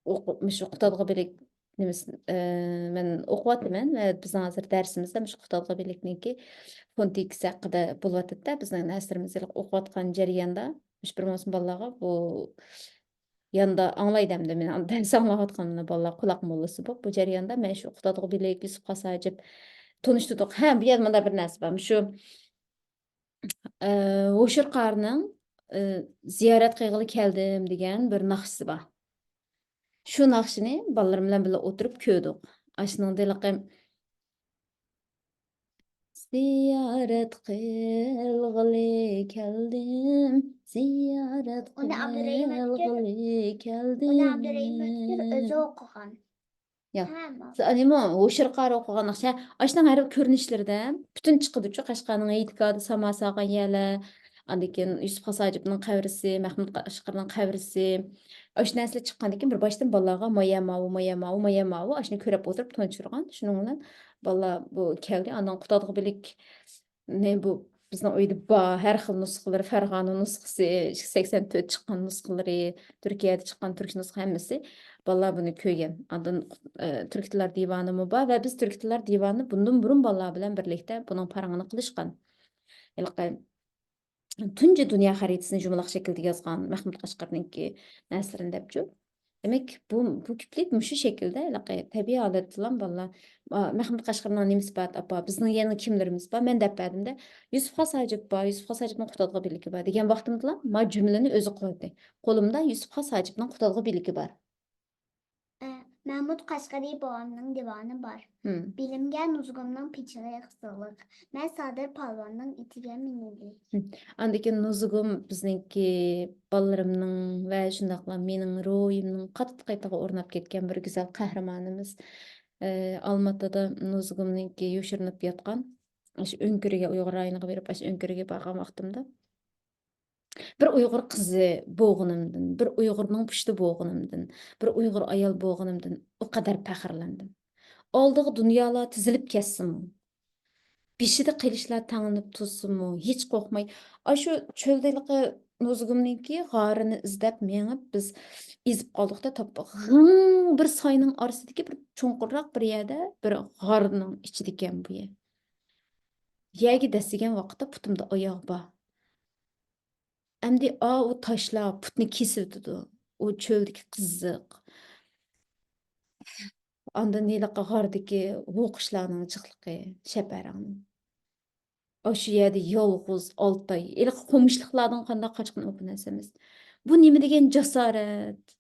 ئوقۇپ، مۇشۇ قۇتادغۇ بىلىك نېمىسى، ئە، مەن ئوقۇۋاتىمەن ۋە بىزنىڭ ھازىر دەرسىمىزدە مۇشۇ قۇتادغۇ بىلىكنىڭكى فونېتىكىسى ھەققىدە بولۇۋاتىدۇ-دە، بىزنىڭ نەرسىلىرىمىز ئوقۇۋاتقان جەرياندا، مۇشۇ بىر مەۋسۇم بالىلارغا بۇ ياندا ئاڭلايدۇ ئەمدى، مېنىڭ دەرس ئاڭلاۋاتقىنىمنى بالىلار قۇلاق موللىسى بولۇپ، بۇ جەرياندا مەن شۇ قۇتادغۇ بىلىك، يۈسۈپ خاس ھاجىپ تونۇشتۇردۇق. ھە، بۇ يەردە مۇنداق بىر نەرسە بار. مۇشۇ، ئە، ھوشۇر قارىنىڭ، ئە، زىيارەت قىلغىلى كەلدىم دېگەن بىر ناخشىسى بار. شۇ ناخشىنى بالىلىرىم بىلەن بىللە ئولتۇرۇپ كۆردۇق. ئاشۇنىڭدا ھېلىقى زىيارەت قىلغىلى كەلدىم، زىيارەت ئۇنى ئابدۇرېھىم ئۆتكۈر، قىلغىلى ئۇنى ئابدۇرېھىم ئۆتكۈر كەلدىم. ئۆزى ئوقۇغان. ياق. ھە، ماقۇل. سىز ئەنىمۇ ھوشيار قارى ئوقۇغان ناخشا. ئاشۇنىڭ ھەر بىر كۆرۈنۈشلىرىدە پۈتۈن چىقىدىچۇ، قەشقەرنىڭ ھېيتگاھىدا ساما سالغان يەرلەر، ئاندىن كېيىن يۈسۈپ خاس ھاجىپنىڭ قەبرىسى، مەخمۇت قەشقەرنىڭ قەبرىسى. ئاشۇ نەرسىلەر چىققاندىن كېيىن بىر باشتىن بالىلارغا مايا ماۋۇ، مايا ماۋۇ، مايا ماۋۇ، ئاشۇنى كۆرۈپ ئولتۇرۇپ تونۇشتۇرغان. شۇنىڭ بىلەن بالىلار بۇ كەلدى. ئاندىن قۇتادغۇ بىلىك نى بۇ بىزنىڭ ئۆيدە بار، ھەر خىل نۇسخىلىرى، فەرغانە نۇسخىسى، ئىككى يۈز سەكسەن تۆت چىققان نۇسخىلىرى، تۈركىيەدە چىققان تۈركچە نۇسخا ھەممىسى. بالىلار بۇنى كۆرگەن. ئاندىن، ئە، تۈرك تىللار دىۋانىمۇ بار ۋە بىز تۈرك تىللار دىۋانىنى بۇندىن بۇرۇن بالىلار بىلەن بىرلىكتە بۇنىڭ پارىڭىنى قىلىشقان. ھېلىقى تۇنجى دۇنيا خەرىتىسىنى يۇمىلاق شەكىلدە يازغان مەخمۇت قەشقەرنىڭكى نەرسىلىرىنى دەپچۇ. دېمەك، بۇ، بۇ كۈپلېت مۇشۇ شەكىلدە، ھېلىقى تەبىئىي ھالەتتىلا بالىلار، ئا، مەخمۇت قەشقەرنىڭ نېمىسى بار، ئاپا، بىزنىڭ يەنە كىملىرىمىز بار؟ مەن دەپ بەردىم-دە، يۈسۈپ خاس ھاجىپ بار، يۈسۈپ خاس ھاجىپنىڭ قۇتادغۇ بىلىكى بار، دېگەن ۋاقتىمدىلا ما جۈملىنى ئۆزى قۇردى. قولۇمدا يۈسۈپ خاس ھاجىپنىڭ قۇتادغۇ بىلىكى بار. ئە، مەھمۇد قەشقەرى بوۋامنىڭ دىۋانى بار. ھىم. بىلىمگە نۇزۇگۇمنىڭ پىچىقى قىزىقلىق. مەن سادىر پالۋاننىڭ ئېتىگە مىنىلدىم. ھىم. ئاندىن كېيىن نۇزۇگۇم بىزنىڭكى بالىلىرىمنىڭ ۋە شۇنداقلا مېنىڭ روھىمنىڭ قاتتىق قېتىغا ئورناپ كەتكەن بىر گۈزەل قەھرىمانىمىز. ئە، ئالماتىدا نۇزۇگۇمنىڭكى يوشۇرۇنۇپ ياتقان، ئاشۇ ئۆڭكۈرگە، ئۇيغۇر رايونىغا بېرىپ، ئاشۇ ئۆڭكۈرگە بارغان ۋاقتىمدا، بىر ئۇيغۇر قىزى بولغىنىمدىن، بىر ئۇيغۇرنىڭ پۇشتى بولغىنىمدىن، بىر ئۇيغۇر ئايال بولغىنىمدىن ئۇ قەدەر پەخىرلەندىم. ئالدىغا دۇنيالار تىزىلىپ كەتسىمۇ، بېشىدا قىلىچلار تەڭلىنىپ تۇرسىمۇ، ھېچ قورقماي، ئاشۇ چۆلدە ھېلىقى نۇزۇگۇمنىڭكى غارىنى ئىزدەپ مېڭىپ، بىز ئېزىپ قالدۇق-دە، تاپتۇق. غىڭ بىر ساينىڭ ئارىسىدىكى بىر چوڭقۇرراق بىر يەردە، بىر غارنىڭ ئىچىدىكەن بۇ يەر. يەرگە دەسسىگەن ۋاقىتتا پۇتۇمدا ئاياغ بار. ئەمدى ئاۋۇ تاشلار پۇتنى كېسىۋېتىدۇ. ئۇ چۆلدىكى قىزىق. ئاندىن ھېلىقى غاردىكى ھۇۋقۇشلارنىڭ جىقلىقى، شەپەرەڭنىڭ. ئاشۇ يەردە يالغۇز ئالتاي، ھېلىقى قومۇشلۇقلاردىن قانداق قاچقىنى ئۇ نەرسە ئەمەس. بۇ نېمە دېگەن جاسارەت؟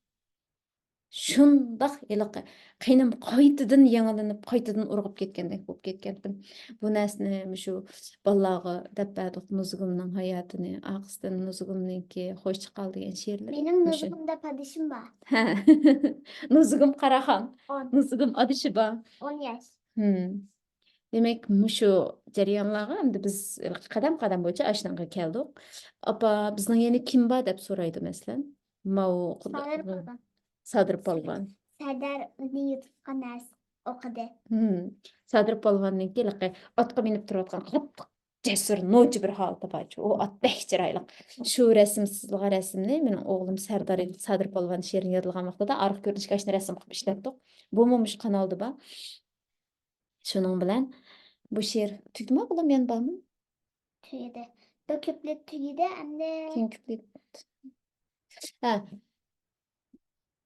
شۇنداق ھېلىقى قېنىم قايتىدىن يېڭىلىنىپ، قايتىدىن ئۇرغۇپ كەتكەندەك بولۇپ كەتكەنتىم. بۇ نەرسىنى مۇشۇ بالىلارغا دەپ بەردۇق، نۇزۇگۇمنىڭ ھاياتىنى، ئارقىسىدىن نۇزۇگۇمنىڭكى خوش چىقال دېگەن شېئىرلىرى. مېنىڭ مۇشۇ. نۇزۇگۇم دەپ ئادىشىم بار. ھە. نۇزۇگۇم قاراخان. ئون. نۇزۇگۇم ئادىشى بار. ئون ياش. ھىم. دېمەك، مۇشۇ جەريانلارغا ئەمدى بىز قەدەم-قەدەم بويىچە ئاشۇنىڭغا كەلدۇق. ئاپا، بىزنىڭ يەنە كىم بار دەپ سورايدۇ، مەسىلەن. ماۋۇ سادىر پالۋان. سادىر پالۋان. سەردار ئۇنى يۇتۇپ قالماس ئوقىدى. ھىم. سادىر پالۋاننىڭكى ھېلىقى ئاتقا مىنىپ تۇرۇۋاتقان قاتتىق جەسۇر، نوچى بىر ھالىتى بارچۇ. ئۇ ئات بەك چىرايلىق. شۇ رەسىم سىزىلغان رەسىمنى مېنىڭ ئوغلۇم سەردار، سادىر پالۋان شېئىرىنى يادلىغان ۋاقتىدا ئارقا كۆرۈنۈشكە ئاشۇنى رەسىم قىلىپ ئىشلەتتۇق. بۇمۇ مۇشۇ قانالدا بار. شۇنىڭ بىلەن بۇ شېئىر تۈگىمە، بالام، يەنە بارمۇ؟ تۈگىدى. بۇ كۇپلېت تۈگىدى، ئەمدى. كېيىن كۇپلېت. ھە.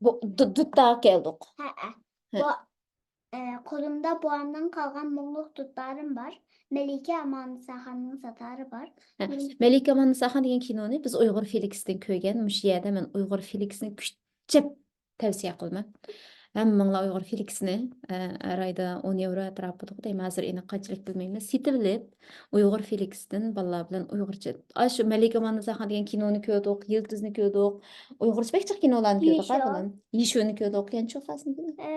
بۇ دۇ-، دۇتتاغا كەلدۇق. ھەئە. ھە. بۇ، ئە، قولۇمدا بوۋامدىن قالغان مۇڭلۇق دۇتلارىم بار. مەلىكە ئاماننىساخاننىڭ زاتارى بار. ھە. مەلىكە ئاماننىساخان دېگەن كىنونى بىز ئۇيغۇر فىلىكستىن كۆرگەن. مۇشۇ يەردە مەن ئۇيغۇر فىلىكسنى كۈچەپ تەۋسىيە قىلىمەن. ھەممىڭلار ئۇيغۇر فىلىكسنى، ئە، ھەر ئايدا ئون ياۋرو ئەتراپىدا دەيمەن، ھازىر ئېنىق قانچىلىك بىلمەيمەن. سېتىۋېلىپ، ئۇيغۇر فىلىكستىن بالىلار بىلەن ئۇيغۇرچە، ئاشۇ مەلىكە ئاماننىساخان دېگەن كىنونى كۆردۇق، يىلتىزنى كۆردۇق، ئۇيغۇرچە بەك جىق كىنولارنى كۆردۇق، يىشۇ. بالام. يىشۇنى كۆردۇق، يەنە شۇ قالسىمكىن. ئە،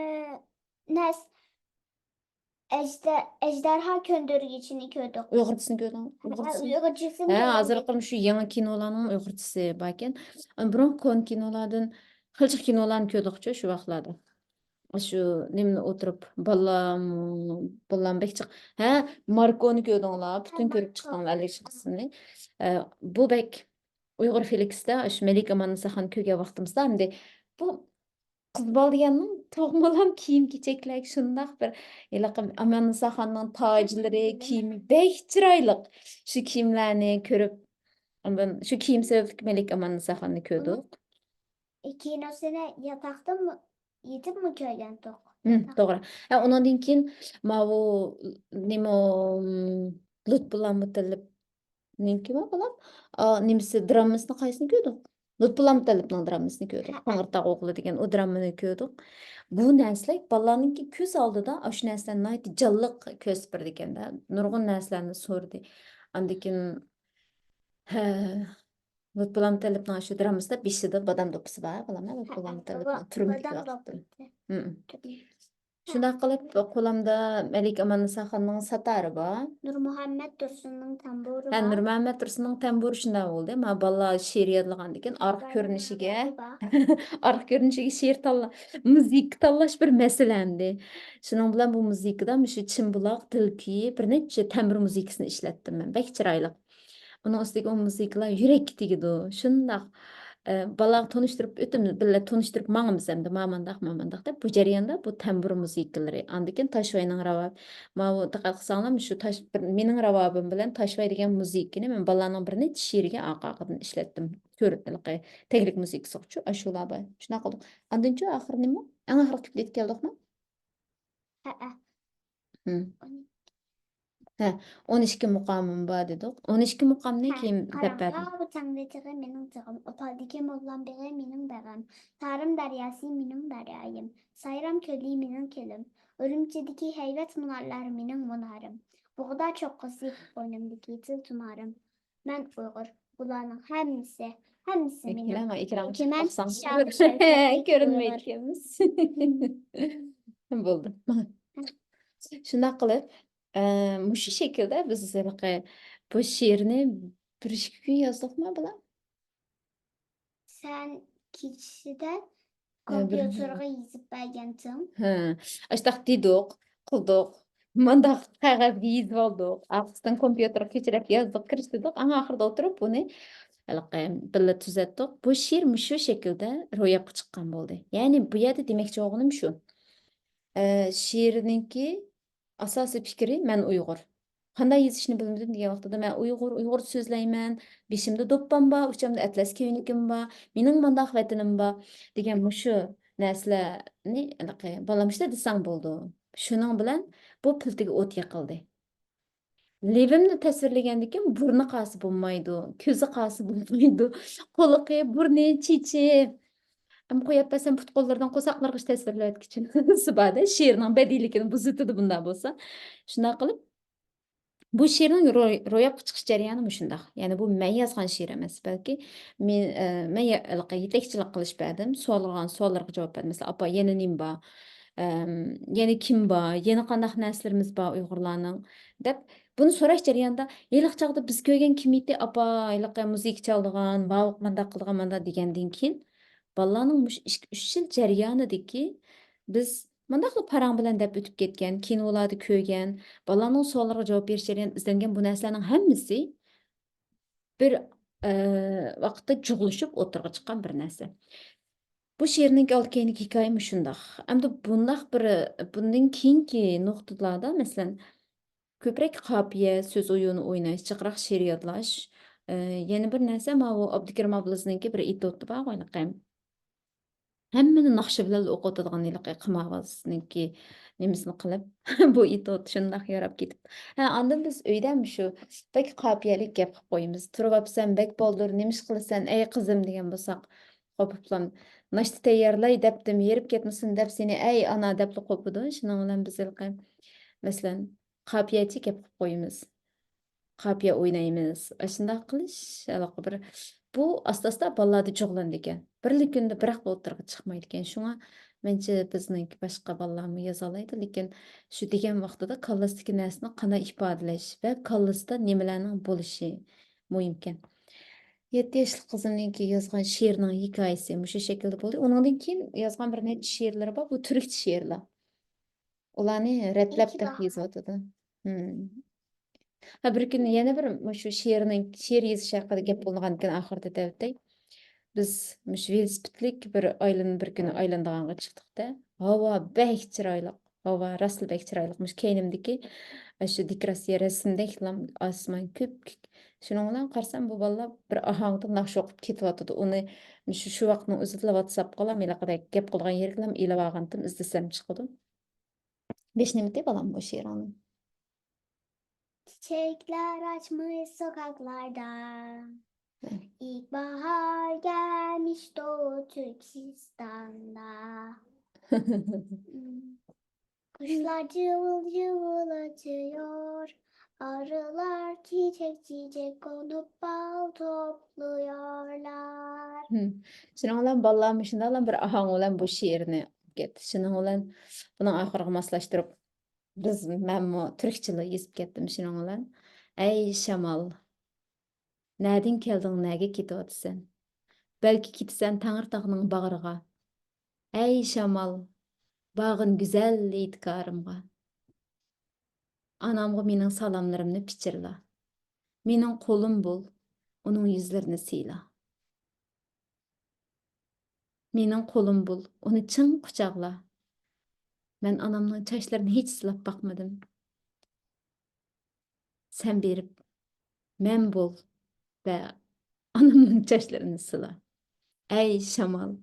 نەس-، ئەجدە-، ئەجدىھا كۆندۈرگۈچىنى كۆردۇق. ئۇيغۇرچىسىنى كۆردۈڭ؟ ھە، ئۇيغۇرچىسى. ئۇيغۇرچىسىنى ھە، كۆردۈم. ھازىرقى شۇ يېڭى كىنولارنىڭ ئۇيغۇرچىسى باركەن. ئەمما بۇرۇنقى كونا كىنولاردىن خېلى جىق كىنولارنى كۆردۇقچۇ شۇ ۋاقىتلاردا. ئاشۇ نېمىنى ئولتۇرۇپ، بالام، بالام بەك جىق. ھە، ماركونى كۆردۈڭلار، پۈتۈن ھە، كۆرۈپ ماركو. چىقتىڭلار، ئەللىك ئىككىسىنى. ئە، بۇ بەك ئۇيغۇر فىلىكستا، ئاشۇ مەلىكە ئاماننىساخاننى كۆرگەن ۋاقتىمىزدا، ئەمدى بۇ قىز بالا دېگەننىڭ تۇغمىلام كىيىم-كېچەكلەر شۇنداق بىر ھېلىقى ئاماننىساخاننىڭ تاجلىرى، كىيىمى بەك چىرايلىق. شۇ كىيىملەرنى كۆرۈپ، ئاندىن شۇ كىيىم سەۋەبلىك مەلىكە ئاماننىساخاننى كۆردۇق. كىنوسىنى ياتاقتىمۇ، يېتىپمۇ كۆرگەنتۇق. ھىم، ياتاق. توغرا. ھە، ئۇنىڭدىن كېيىن ماۋۇ نېمە، لۇتپۇللا مۇتەللىپ نېمىكى بار بالام؟ ئا، نېمىسى، دراممىسىنى قايسىنى كۆردۇق؟ لۇتپۇللا مۇتەللىپنىڭ درامىسىنى كۆردۇق. ھەئە. قاڭغۇرتاغ ئوغلى دېگەن ئۇ درامىنى كۆردۇق. بۇ نەرسىلەر بالىلارنىڭكى كۆز ئالدىدا ئاشۇ نەرسىلەر ناھايىتى جانلىق كۆرسىتىپ بېرىدىكەن-دە. نۇرغۇن نەرسىلەرنى سورىدى. ئاندىن كېيىن، ھە، لۇتپۇللا مۇتەللىپنىڭ ئاشۇ درامىسىدا بېشىدا بادام دوپپىسى بار، بالام، ھە، لۇتپۇللا ھەئە، مۇتەللىپنىڭ با-، تۈرمىدىكى بادام ۋاقتىدا. دوپپىسى. ھم. تۈرمە. شۇنداق قىلىپ، قولۇمدا مەلىكە ئاماننىساخاننىڭ ساتارى بار. نۇرمۇھەممەت تۇرسۇننىڭ تەمبۇرى ھە، بار. نۇرمۇھەممەت تۇرسۇننىڭ تەمبۇرى شۇنداق بولدى. مانا بالىلار شېئىر يادلىغاندىكىن ئارقا كۆرۈنۈشىگە، بار. ئارقا كۆرۈنۈشىگە شېئىر تاللا-، مۇزىكا تاللاش بىر مەسىلە ئەمدى. شۇنىڭ بىلەن بۇ مۇزىكىدا مۇشۇ چىن بۇلاق، دىل كۈيى، بىر نەچچە تەمبۇر مۇزىكىسىنى ئىشلەتتىم مەن. بەك چىرايلىق. ئۇنىڭ ئۈستىگە ئۇ مۇزىكىلار يۈرەككە تېگىدۇ. شۇنداق، ئە، بالىغا تونۇشتۇرۇپ ئۆتىمىز، بىللە تونۇشتۇرۇپ ماڭىمىز ئەمدى، مامانداق، مامانداق دەپ. بۇ جەرياندا بۇ تەمبۇر مۇزىكىلىرى، ئاندىن كېيىن تاشۋاينىڭ راۋابى. ماۋۇ دىققەت قىلساڭلار، مۇشۇ تاش-، بىر، مېنىڭ راۋابىم بىلەن تاشۋاي دېگەن مۇزىكىنى مەن بالىلارنىڭ بىر نەچچە شېئىرىگە ئارقا-ئارقىدىن ئىشلەتتىم. كۆر-، ھېلىقى تەگلىك مۇزىكىسىغىچۇ، ئاشۇلار بار. شۇنداق قىلدۇق. ئاندىن چۇ ئاخىرى نېمە؟ ئەڭ ئاخىرقى كۇپلېتكە كەلدۇقمۇ؟ ھەئە. ھە، ئون ئىككى مۇقامىم بار دېدۇق. ئون ئىككى مۇقامنى ھە، كېيىن دەپ قاراڭ، بەردىم. ئاۋۇ تەڭرى تېغى مېنىڭ تېغىم، ئوپالدىكى موللام بېغى مېنىڭ بېغىم، تارىم دەرياسى مېنىڭ دەريايىم، سايرام كۆلى مېنىڭ كۆلۈم، ئۈرۈمچىدىكى ھەيۋەت مۇنارلار مېنىڭ مۇنارىم، بۇغدا چوققىسى بوينۇمدىكى تىل تۇمارىم. مەن ئۇيغۇر، بۇلارنىڭ ھەممىسى، ھەممىسى مېنىڭ. ئېكرانغا، ئېكرانغا چۈنكى مەن شان شەرىپلىك ئۇيغۇر. كۆرۈنمەيدىكەنمىز. بولدى. شۇنداق قىلىپ، ئە، مۇشۇ شەكىلدە بىز ھېلىقى بۇ شېئىرنى بىر ئىككى كۈن يازدۇقمۇ، بالام؟ سەن كېچىسىدە ھە، بىر كومپيۇتېرغا يېزىپ بەرگەنتىڭ. ھە، ئاشتاق دېدۇق، قىلدۇق. مانداق قەغەزگە يېزىۋالدۇق. ئارقىسىدىن كومپيۇتېرغا كۆچۈرۈپ يازدۇق، كىرىشتۈردۇق. ئەڭ ئاخىرىدا ئولتۇرۇپ بۇنى ھېلىقى بىللە تۈزەتتۇق. بۇ شېئىر مۇشۇ شەكىلدە روياپقا چىققان بولدى. يەنى بۇ يەردە دېمەكچى بولغىنىم شۇ. ئە، شېئىرنىڭكى ئاساسىي پىكرى مەن ئۇيغۇر. قانداق يېزىشنى بىلمىدىم دېگەن ۋاقتىدا، مەن ئۇيغۇر، ئۇيغۇرچە سۆزلەيمەن، بېشىمدا دوپپام بار، ئۇچامدا ئەتلەس كۆينىكىم بار، مېنىڭ مانداق ۋەتىنىم بار دېگەن مۇشۇ نەرسىلەرنى ھېلىقى بالام شۇنداق دېسەڭ بولىدۇ. شۇنىڭ بىلەن بۇ پىلتىگە ئوت يېقىلدى. لېۋىمنى تەسۋىرلىگەندىكىن بۇرنى قارىسا بولمايدۇ، كۆزى قارىسا بولمايدۇ، قۇلىقى، بۇرنى، چېچى. ئەمما قويۇپ بەرسەم پۇت-قوللىرىدىن قورساقلىرىغىچە تەسۋىرلەۋەتكۈچى نېمىسى بار-دە، شېئىرنىڭ بەدىئىيلىكىنى بۇزۇۋېتىدۇ بۇنداق بولسا. شۇنداق قىلىپ، بۇ شېئىرنىڭ روي-، روياپقا چىقىش جەريانى مۇشۇنداق. يەنى بۇ مەن يازغان شېئىر ئەمەس، بەلكى مېن، ئە، مەن يا-، ھېلىقى يېتەكچىلىك قىلىش بەردىم، سوئال قىلغان سوئاللارغا جاۋاب بەردىم. مەسىلەن، «ئاپا، يەنە نېمە بار؟ ئەم، يەنە كىم بار؟ يەنە قانداق نەرسىلىرىمىز بار ئۇيغۇرلارنىڭ؟» دەپ، بۇنى سوراش جەريانىدا، ھېلىقى چاغدا بىز كۆرگەن كىم ئىدى؟ «ئاپا، ھېلىقى مۇزىكا چالىدىغان، ماۋۇ مانداق قىلىدىغان، مانداق» دېگەندىن كېيىن، بالىلارنىڭ مۇشۇ ئىككى، ئۈچ يىل جەريانىدىكى بىز مانداقلا پاراڭ بىلەن دەپ ئۆتۈپ كەتكەن، كىنولاردا كۆرگەن، بالىلارنىڭ سوئاللىرىغا جاۋاب بېرىش جەريانىدا ئىزدەنگەن بۇ نەرسىلەرنىڭ ھەممىسى بىر، ئە، ۋاقىتتا جۇغلىشىپ ئوتتۇرىغا چىققان بىر نەرسە. بۇ شېئىرنىڭكى ئالدى كەينىدىكى ھېكايە مۇشۇنداق. ئەمدى بۇنداق بىر، بۇندىن كېيىنكى نۇقتىلاردا، مەسىلەن، كۆپرەك قاپىيە، سۆز ئويۇنى ئويناش، جىقراق شېئىر يادلاش. ئە، يەنە بىر نەرسە، ماۋۇ ئابدۇكېرىم ئابلىزنىڭكى بىر ئېتيۇدى بار، ھېلىقى. ھەممىنى ناخشا بىلەن ئوقۇۋاتىدىغان ھېلىقى قىمارۋازنىڭكى نېمىسىنى قىلىپ، بۇ ئېتيۇد شۇنداق ياراپ كېتىپ. ھە، ئاندىن بىز ئۆيدە مۇشۇ بەك قاپىيەلىك گەپ قىلىپ قويىمىز. «تۇرۇۋاپسەن، بەك بالدۇر، نېمە ئىش قىلىسەن، ئەي قىزىم؟» دېگەن بولساق، قوپۇپلا، «ناشتا تەييارلاي دەپتىم، ھېرىپ كەتمىسۇن دەپ سېنى، ئەي ئانا» دەپلا قوپىدۇ. شۇنىڭ بىلەن بىز ھېلىقى، مەسىلەن، قاپىيەچە گەپ قىلىپ قويىمىز. قاپىيە ئوينايمىز. ئاشۇنداق قىلىش ھېلىقى بىر، بۇ ئاستا-ئاستا بالىلاردا جۇغلىنىدىكەن. بىرلا كۈندە بىراقلا ئوتتۇرىغا چىقمايدىكەن. شۇڭا مەنچە بىزنىڭكى باشقا بالىلارمۇ يازالايدۇ، لېكىن شۇ دېگەن ۋاقتىدا كاللىسىدىكى نەرسىنى قانداق ئىپادىلەش ۋە كاللىسىدا نېمىلەرنىڭ بولۇشى مۇھىمكەن. يەتتە ياشلىق قىزىمنىڭكى يازغان شېئىرىنىڭ ھېكايىسى مۇشۇ شەكىلدە بولدى. ئۇنىڭدىن كېيىن يازغان بىر نەچچە شېئىرلىرى بار. بۇ تۈركچە شېئىرلار. ئۇلارنى رەتلەپ تېخى يېزىۋاتىدۇ. ھىم. ھە، بىر كۈنى يەنە بىر مۇشۇ شېئىرنىڭ، شېئىر يېزىش ھەققىدە گەپ بولىدىغاندىكىن ئاخىرىدا دەۋېتەي. بىز مۇشۇ ۋېلىسىپىتلىك بىر ئايلىنىپ، بىر كۈنى ئايلىنىدىغانغا چىقتۇق-دە. ھاۋا بەك چىرايلىق. ھاۋا راسلا بەك چىرايلىق. مۇشۇ كەينىمدىكى ئاشۇ دېكوراتسىيە رەسىمدەكلا ئاسمان كۆپكۆك. شۇنىڭ بىلەن قارىسام، بۇ بالىلار بىر ئاھاڭدا ناخشا ئوقۇپ كېتىۋاتىدۇ. ئۇنى مۇشۇ، شۇ ۋاقىتنىڭ ئۆزىدىلا ۋاتساپقىلا ھېلىقىدەك گەپ قىلىدىغان يەرگىلا ئېلىۋالغانتىم، ئىزدىسەم چىقىدۇ. بەش نېمىتى بالام بۇ شېئىرىڭنىڭ؟ Çiçekler açmış sokaklarda. İlkbahar gelmiş doğu Türkistan'da. Kuşlar cıvıl cıvıl ötüyor. Arılar çiçek çiçek konup bal topluyorlar. شۇنىڭ بىلەن بالىلار مۇشۇنداقلا بىر ئاھاڭ بىلەن بۇ شېئىرنى ئوقۇپ كەتتى. شۇنىڭ بىلەن بۇنىڭ ئاخىرىغا ماسلاشتۇرۇپ، بىز، مەنمۇ تۈركچىلا يېزىپ كەتتىم شۇنىڭ بىلەن. ئەي شامال، نەدىن كەلدىڭ، نەگە كېتىۋاتىسەن؟ بەلكى كېتىسەن تەڭرىتاغنىڭ باغرىغا. ئەي شامال، بارغىن گۈزەل ھېيتگاھىمغا. ئانامغا مېنىڭ سالاملىرىمنى پىچىرلا. مېنىڭ قولۇم بول، ئۇنىڭ يۈزلىرىنى سىيلا. مېنىڭ قولۇم بول، ئۇنى چىڭ قۇچاقلا. مەن ئانامنىڭ چاچلىرىنى ھېچ سىلاپ باقمىدىم. سەن بېرىپ، مەن بول ۋە ئانامنىڭ چاچلىرىنى سىلا. ئەي شامال،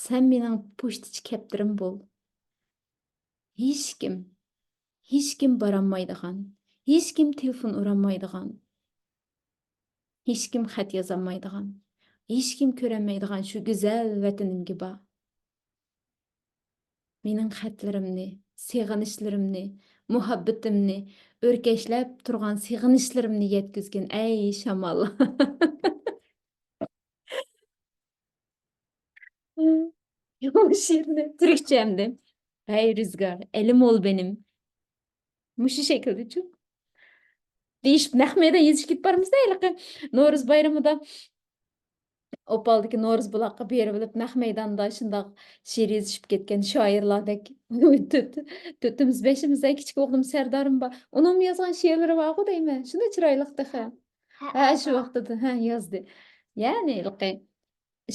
سەن مېنىڭ پوچتىچى كەپتىرىم بول. ھېچكىم، ھېچكىم بارالمايدىغان، ھېچكىم تېلېفون ئۇرالمايدىغان، ھېچكىم خەت يازالمايدىغان، ھېچكىم كۆرەلمەيدىغان شۇ گۈزەل ۋەتىنىمگە بار. مېنىڭ خەتلىرىمنى، سېغىنىشلىرىمنى، مۇھەببىتىمنى، ئۆركەشلەپ تۇرغان سېغىنىشلىرىمنى يەتكۈزگىن، ئەي شامال! بۇ شېئىرنى تۈركچە ئەمدى. ھەي رىزگار، ئەلىم بول بېنىم. مۇشۇ شەكىلدىچۇ؟ دېيىشىپ، نەق مەيدان يېزىشقا كېتىپ بارىمىزدا، ھېلىقى نورۇز بايرىمىدا ئوپالدىكى نورۇز بۇلاققا بېرىۋېلىپ، نەق مەيداندا شۇنداق شېئىر يېزىشىپ كەتكەن شائىرلاردەك. تۆت-، تۆتىمىز، بەشىمىزدە كىچىك ئوغلۇم سەردارىم بار. ئۇنىڭمۇ يازغان شېئىرلىرى بارغۇ دەيمەن. شۇنداق چىرايلىق تېخى. ھە، ھە، شۇ ۋاقتىدا، ھە، يازدى. يەنى، ھېلىقى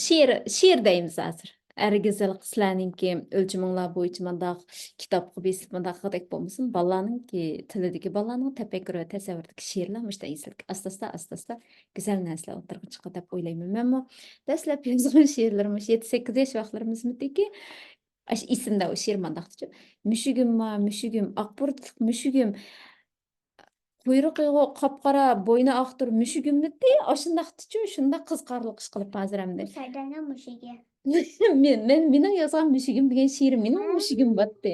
شېئىر، شېئىر دەيمىز ھازىر. ھەرگىز ھېلىقى سىلەرنىڭكى ئۆلچىمىڭلار بويىچە مانداق كىتابقا بېسىپ، مانداق قىلغۇدەك بولمىسۇن. بالىلارنىڭكى تىلىدىكى، بالىلارنىڭ تەپەككۇرى ۋە تەسەۋۋۇرىدىكى شېئىرلار مۇشۇنداق يېزىلىپ، ئاستا-ئاستا، ئاستا-ئاستا گۈزەل نەرسىلەر ئوتتۇرىغا چىقىدۇ دەپ ئويلايمەن. مەنمۇ دەسلەپ يازغان شېئىرلىرىم مۇشۇ يەتتە، سەككىز ياش ۋاقىتلىرىمىزمىدىكى، ئاشۇ ئېسىمدە ئۇ شېئىر مانداقتىچۇ. مۈشۈگۈم بار، مۈشۈگۈم، ئاق بۇرۇتلۇق مۈشۈگۈم. قۇيرۇقى قاپقارا، بوينى ئاق تۇر مۈشۈگۈممىدى؟ ئاشۇنداقتىچۇ، شۇنداق قىزىقارلىق ئىش قىلىپ ھازىر ئەمدى. بۇ سەردارنىڭ مۈشۈگى. مەن، مەن، مېنىڭ يازغان مۈشۈگۈم دېگەن شېئىرىم، مېنىڭ ھە. مۈشۈگۈم باتتى.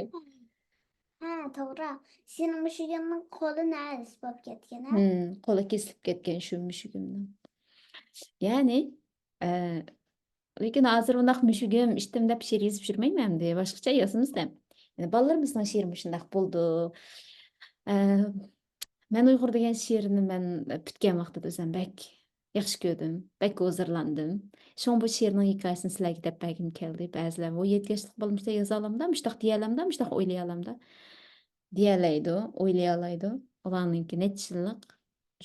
ھە، توغرا. سېنىڭ مۈشۈگۈڭنىڭ قولى نەرس بولۇپ كەتكەن، ھە؟ ھىم، قولى كېسىلىپ كەتكەن شۇ مۈشۈگۈمنىڭ. يەنى، ئە، لېكىن ھازىر ئۇنداق مۈشۈگۈم ئىتتىم دەپ شېئىر يېزىپ يۈرمەيمەن ئەمدى، باشقىچە يازىمىز دە. يەنە بالىلىرىمىزنىڭ شېئىرى مۇشۇنداق بولىدۇ. ئە، مەن ئۇيغۇر دېگەن شېئىرىنى مەن پۈتكەن ۋاقتىدا ئۆزۈم بەك ياخشى كۆردۈم، بەك ھۇزۇرلاندىم. شۇڭا بۇ شېئىرنىڭ ھېكايىسىنى سىلەرگە دەپ بەرگۈم كەلدى. بەزىلەر، «ۋۇ يەتتە ياشلىق بالا مۇشۇنداق يازالامدا، مۇشۇنداق دېيەلەمدا، مۇشۇنداق ئويلىيالامدا؟» دېيەلەيدۇ، ئويلىيالايدۇ. ئۇلارنىڭكى نەچچە يىللىق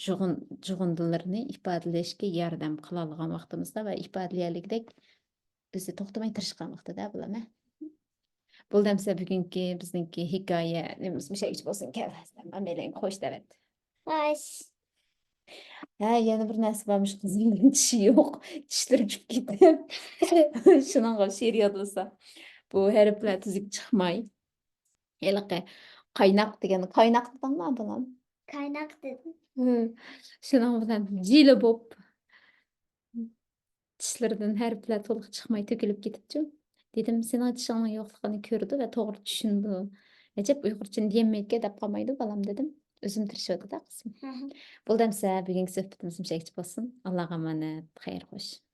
جۇغۇن-، جۇغۇندىلىرىنى ئىپادىلەشكە ياردەم قىلالىغان ۋاقتىمىزدا ۋە ئىپادىلىيەلىگۈدەك بىزدە توختىماي تىرىشقان ۋاقتىدا بۇلار، ھە. بولدى ئەمسە بۈگۈنكى بىزنىڭكى ھېكايە نېمىمىز مۇشۇ يەرگىچە بولسۇن، كەل. ئەمەيلەن خوش دەۋەت. خوش. ھە، يەنە بىر نەرسە بارمىش، قىزىمنىڭ چىشى يوق. چىشلىرى چۈشۈپ كېتىپ. شۇنىڭغا شېئىر يادلىسا. بۇ ھەرپلەر تۈزۈك چىقماي. ھېلىقى قايناق دېگەن، قايناق دېدىڭمۇ بالام؟ قايناق دېدىم. ھە. شۇنىڭ بىلەن جىلە بوپ، چىشلىرىدىن ھەرپلەر تولۇق چىقماي تۆكۈلۈپ كېتىپچۇ. دېدىم، سېنىڭ چىشىڭنىڭ يوقلۇقىنى كۆرىدۇ ۋە توغرا چۈشىنىدۇ. ئەجەب ئۇيغۇرچىنى دېيەلمەيدىكەن دەپ قالمايدۇ بالام، دېدىم. ئۆزۈم تىرىشىۋاتىدۇ قىزىم. ھە، ھە. بولدى ئەمسە بۈگۈنكى سۆھبىتىمىز مۇشۇ يەرگىچە بولسۇن. ئاللاغا ئامانەت، خەير خوش.